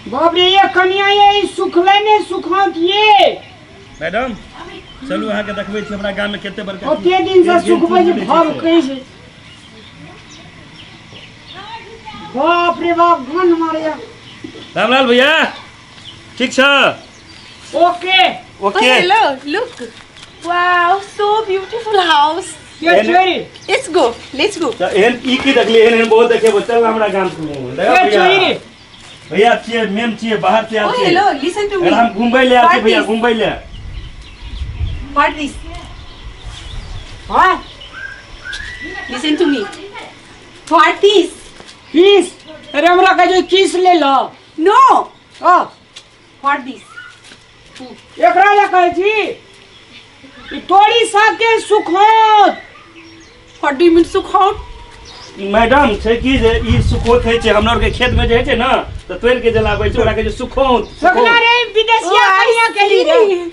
बाप रे, ये कनिया ये सुखले ने सुखात ये। मैडम चलू, अहाँके देखबै छी हमरा गाममे कते बड़का ओते दिन से सुखबै छै, भाव कहै छै। बाप रे बाप, गन मारे। रामलाल भैया, ठीक छ? Okay. Okay. Oh, hello, look. Wow, so beautiful house. ये छोरी। Let's go, let's go. तऽ एहन ई की देखलियै? एहन एहन बहुत देखेबो, चल हमरा गाम घुमू। ये छोरी। भैया छियै, मेम छियै, बाहर से आयल Oh, छियै। hello, listen to me. हम घुमबै ले आयल छियै भैया, What is- घुमबै ले। What this? हाँ। Listen to me. What this? किस? अरे हमरा कहै छै किस ले लो। No. हाँ। What this? एकरा ले कहै छी ई तोरी साग के सुखौत। What do you mean सुखौत? मैडम, छै की जे ई सुखौत होइ छै, हमरा आरके खेत में जे होइ छै ने, तऽ तोड़ि के जलाबै छै ओकरा कहै छै सुखौत। सगना रे, विदेशिया कनिया के लिए रे।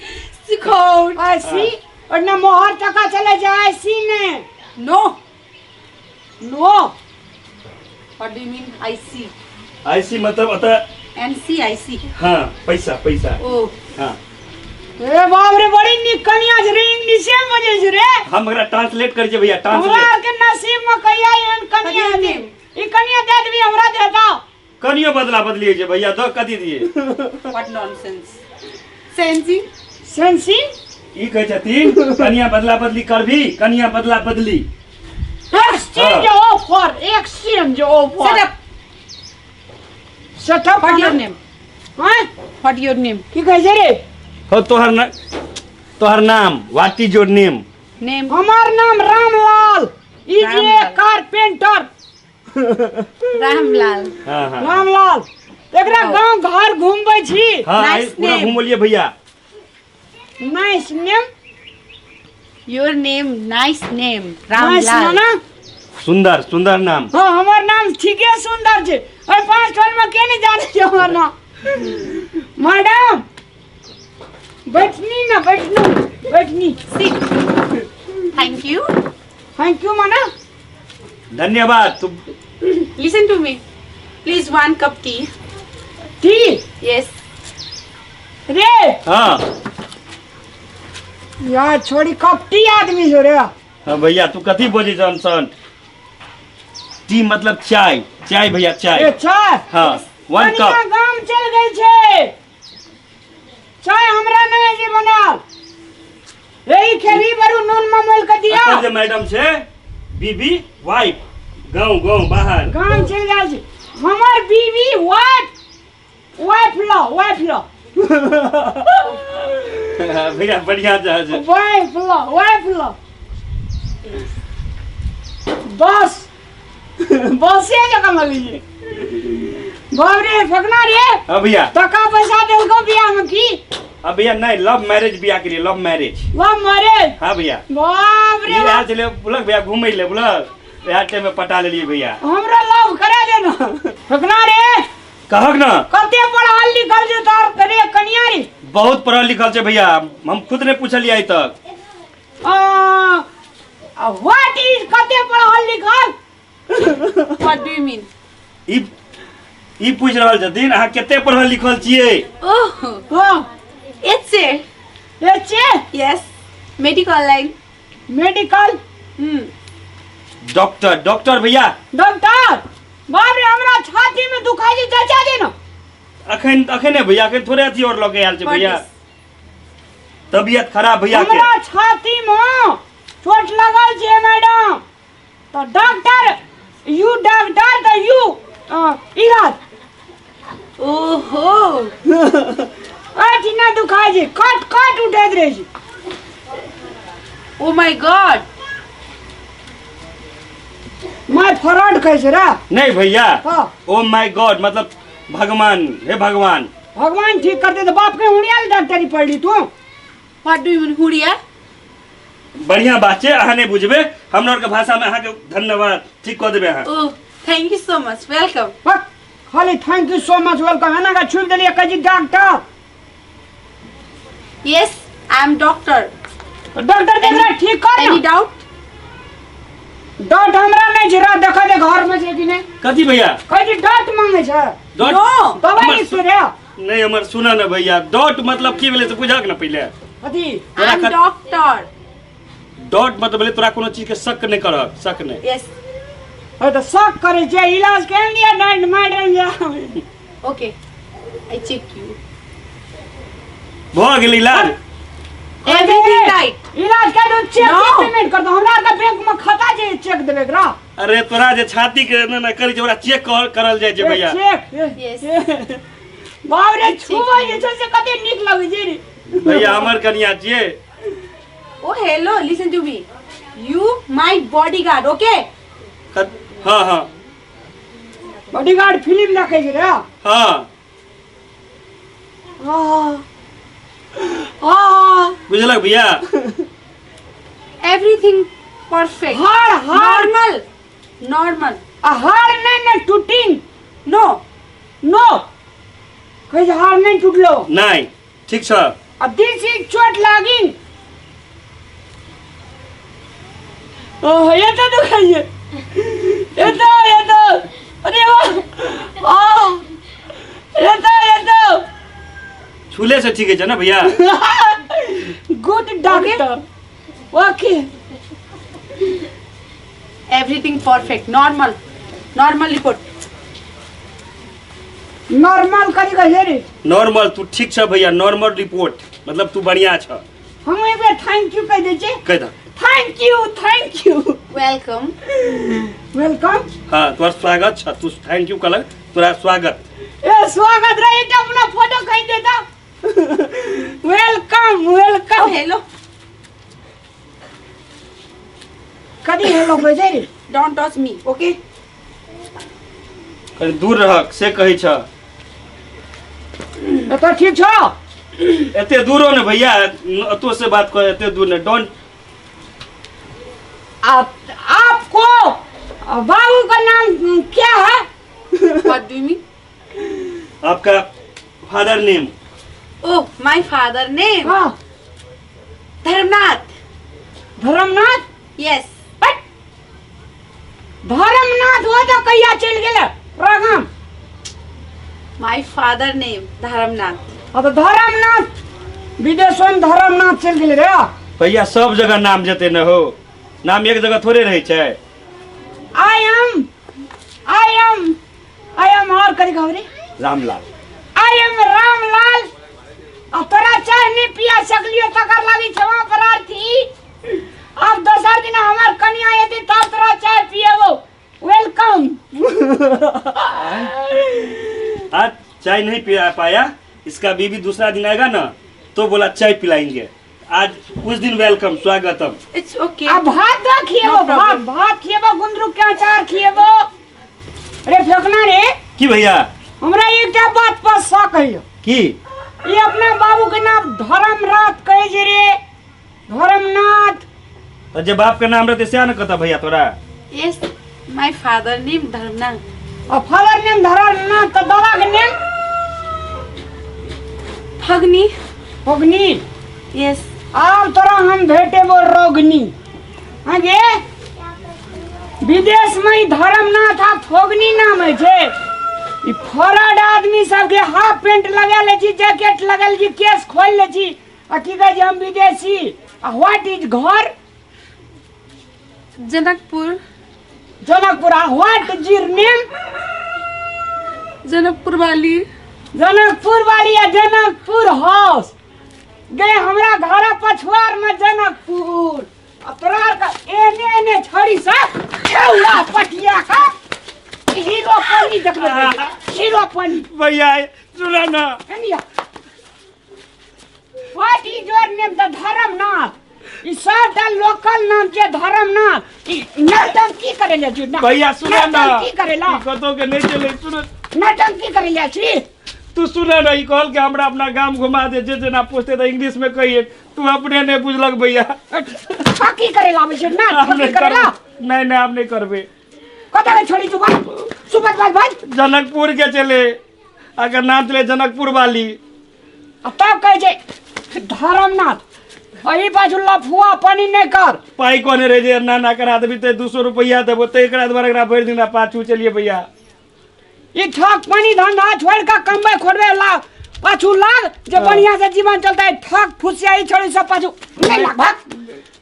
सुखौत। आई सी और न मोहर टका चले जाए आई सी ने। No. No. What do you mean I see? I see मतलब ओतऽ N C I C. हाँ, पैसा पैसा। Oh. हाँ। ए बाप रे, बड़ी नीक कनिया छै रे, इंग्लिशे में बजै छै रे। हम एकरा ट्रांसलेट करै छियै भैया, हमरा ट्रांसलेट। आर के नसीब में कहिया एहन कनिया कनिया हेतै? देब। ई कनिया दे देबी हमरा दे दो। कनियो बदला बदली होइ छै भैया, दऽ कथी दिए? What nonsense. Sensing? Sensing? ई कहै छथिन कनिया बदला बदली करबी, कनिया बदला बदली। Exchange offer, exchange offer. Shut up. Shut up. What your name? हाँ? What your name? की कहै छै रे? हो, तोहर ना, तोहर नाम, what is your name? Name. हमार नाम रामलाल, ई जे रामलाल। कारपेंटर। रामलाल। हाँ हाँ। रामलाल, एकरा गांव घर घूमबै छी। हाँ, Nice आइ पूरा name. घुमलियै भैया। Nice name. Your name, nice name. Nice. Ramlal. ना। सुंदर सुंदर नाम। हाँ, हमर नाम ठीके सुंदर छै। अरे पाँच टोल में के नहीं जाने छै हमर नाम। मैडम बैठनी ना, बैठनी बैठनी। Sit. Thank you. Thank you माना? धन्यवाद तू। Listen to me. Please, one cup tea. Tea? Yes. रे। हाँ। यार छोड़ी, कपटी आदमी छो रे। हाँ भैया, तू कथी बजै छ अनसन? टी मतलब चाय, चाय भैया, चाय। ए चाय। हाँ, वन कनिया कप। गाम चल गेल छै, चाय हमरा नहीं जे बनाल। यही खेबी बरू नून में मोल के दिया। एकर जे मैडम छै, बीबी, वाइफ, गाँव गाँव बाहर। गाम चल गेल छै हमर बीबी, वाइफ, वाइफ ल, वाइफ ल। भैया बढ़िया जहाज है। वाइफ ल, वाइफ ल। बस बसे जगह में लीजिए। बाप रे, फकना रे। हाँ भैया। टका पैसा देलको बियाह में की? अब भैया नहीं, लव मैरिज बियाह के लिए, लव मैरिज। Love marriage? हाँ भैया। बाप रे ई बाप। आयल छलै बुलक भैया घूमै ले, बुलक इएह टाइम में पटा लेलियै भैया। हमरा लव करा देना फकना रे। कहक ना। कते पढ़ल लिखल छै तोहर रे कनिया रे? बहुत पढ़ल लिखल छै भैया, हम खुद नहीं पूछलियै आइ तक। What is कते पढ़ल लिखल? What do you mean? ई ई पूछि रहल छथिन अहाँ कते पढ़ल लिखल छियै। Oh, हाँ। it's a H A. Yes, medical line. Medical. Hmm. Doctor, doctor भैया। डॉक्टर। बाप रे, हमरा छाती में दुखाई छै, चाचा दे ना। अखन अखन भैया, अखन थोड़े अथी और लगे आयल छै भैया। What is? तबियत खराब भैया के। हमरा छाती में चोट लगल छै मैडम, तो डॉक्टर, you doctor तो यू इलाज। ओहो। अठिना दुखाइ छै, कट कट उठैत रहै छै। Oh my God. My fraud कहै छै रे। नहीं भैया। हाँ। ओ my God मतलब भगवान, हे भगवान। भगवान ठीक करते तो बाप के हुड़िया डॉक्टरी पढ़ ली तू। What do you mean, हुड़िया? बढ़िया बात छै, अहाँ नहीं बुझबे हमरा आरके भाषा में। अहाँके धन्यवाद, ठीक कऽ देबै अहाँ। Oh, thank you so much. Welcome. बक, खाली thank you so much, welcome एना का छुप देलियै, कहै छी doctor. Yes, I am doctor. Doctor देख रहा, ठीक कर Any ना। doubt? डॉट हमरा नहीं छै रे, देखा दे घर में छै कि नहीं। कथी भैया? कहै छी डॉट मांगे छै। डॉट? No. दवाई हमर लिख रे। नहीं हमर सुना ना भैया, डॉट मतलब की भेलै से बुझक ना पहिले। अथी तोरा I am doctor. Dot मतलब भेलै तोरा कोनो चीज के शक नहीं करक, शक नहीं। यस। ओ तऽ शक करै छै, इलाज केहन दिया डांड मैडम जा। Okay, I check you. भऽ गेल इलाज। Everything right. इलाज के दो चेक No. के पेमेंट कर दो, हमरा के बैंक में खाता छै, चेक देबे एकरा। अरे तोरा जे छाती के एना एना करै छै ओकरा चेक करल जाइ छै भैया। चेक। Yes. बाप रे, छुबै जे छै से कते नीक लगै छै रे। भैया हमर कनिया छियै। ओ hello, listen to me, you my bodyguard, okay? हाँ हाँ। बॉडीगार्ड फिल्म देखै छै रे। हाँ। हाँ हाँ। बुझलक भैया? Everything perfect. हार हार नॉर्मल नॉर्मल। आ हार नहीं ने टूटिंग। नो। नो कहै छै हार नहीं टूटलो। नहीं ठीक छ। आ दिल से चोट लागी। ओह ये तो दुखाइए, ये तो, ये तो, अरे वाह, आ ये तो, ये तो छूले से ठीक है ना भैया? Good doctor. Okay. Everything perfect, normal normal report. Normal करी कहे रे। नॉर्मल तू ठीक छ भैया, नॉर्मल रिपोर्ट मतलब तू बढ़िया छ। हम एक बेर thank you कह दै छी। कह दे। Thank you, thank you. Welcome. Welcome. हाँ तोरा स्वागत छ, तू thank you कहलक, तोरा स्वागत। ए स्वागत रे, एकटा अपना फोटो खींच देता। Welcome welcome. Hello. कदी हेलो कहै छै रे? Don't touch me, okay? कनी दूर रहक से कहै छ। एतऽ ठीक छ? एते दूरो ने भैया, एतो से बात कर, एते दूर ने। Don't. आपको बाबू का नाम क्या है? What do you mean? आपका father name? Oh, my father name. हाँ। धर्मनाथ। धर्मनाथ? यस। हट। धर्मनाथ हो तो कहिया चलि गेल राघम? My father name Dharmanath. हाँ तो धर्मनाथ विदेशो में धर्मनाथ चलि गेल रे। भैया सब जगह नाम जेते न हो, नाम एक जगह थोड़े रहे छै। I am, I am, I am और करी खबरी? रामलाल। I am Ramlal. आ तोरा चाय नहीं पिया सकलियो तकर लागी क्षमा प्रार्थी। अब दोसर दिन हमार कनिया एती तब तोरा चाय पिएबो। Welcome. आज चाय नहीं पिया पाया, इसका बीबी दूसरा दिन आएगा ना तो बोला चाय पिलाएंगे। आज उस दिन welcome, स्वागतम। It's okay. आ भात दो खिएबो, No problem. भात, भात खिएबो, गुंद्रुक के अचार खिएबो। रे फेकना रे। की भैया? हमरा एकटा बात पर शक है। की? ये अपना बाबू के नाम धर्मराज कहे जे रे, धर्मनाथ। तो जे बाप के नाम रहते से न कहता भैया तोरा? Yes, my father name Dharmanath. और फादर नेम धर्मनाथ तो दादा के नेम? फगनी। फगनी। यस। आब तोरा हम भेटेबो रोगनी। हाँ गे? विदेश में ई धर्मनाथ आ फोगनी नाम है छे। ई फरड आदमी सबके हाफ पेंट लगा ले छी, जैकेट लगा ले छी, केस खोल ले छी आ की कहै छै हम विदेशी। आ what is घर? जनकपुर। जनकपुर। आ what is your name? Janakpur वाली। जनकपुर वाली आ जनकपुर हाउस गे हमरा घर पछुआर में जनकपुर। आ तोरा का एने एने छड़ी से छौड़ा पटिया का हीरो पानी देखले, हीरो पानी। भैया सुना ना। Anyway what is your name? The Dharmnath. ई सबटा लोकल नाम छै धर्मनाथ। ई नौटंकी करे ले छी। भैया सुना ना। नौटंकी करेला। ई कतौ के नहीं चले, सुन। नौटंकी करे ले छी। तू सुना ना, ई कहल के हमरा अपना गाम घुमा दे, जे जेना पूछते त इंग्लिश में कहिए, तू अपने नहीं बुझलक भैया। ठकी करे लाबै छै ना, हम ठकी नहीं करेला। करबे। नहीं नहीं, हम नहीं करबे। कतऽ के छोड़ी तू बात? सुबह बात बात। जनकपुर के चले, अगर नाम चले जनकपुर वाली। आ तब कहै छै धर्मनाथ। एहि बाजू लफुआ पानी नहीं कर। पाई कोने रहे जे ना ना करा देबी ते 200 रुपया देबो, ते एकरा द्वारा एकरा भरि दिन पाछू चलिए भैया। ई ठक पानी धंधा छोड़ के कमबै खोड़बै ला पाछू लाग जे बढ़िया से जीवन चलतै। ठक फुसियाई छोड़ी सब पाछू नहीं लाग, भाग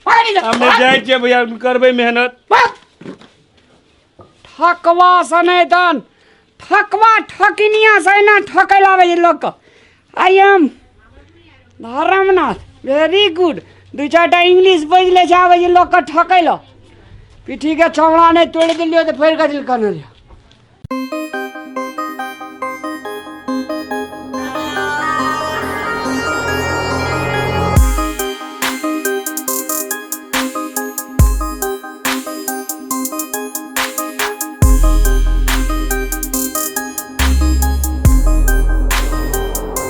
भाग नहीं जा, हम नहि भाग। जाइ छियै भैया, करबै मेहनत। भाग। ठकवा सने तन ठकवा ठकिनिया से ना ठकै लाबै छै लोकके। I am Dharmnath, very good. दू चारिटा इंग्लिश बाजि लै छै, आबै छै लोकके ठकै लए। पीठीके चमड़ा नहि तोड़ि देलियौ तऽ फाड़ि कऽ दिलकन।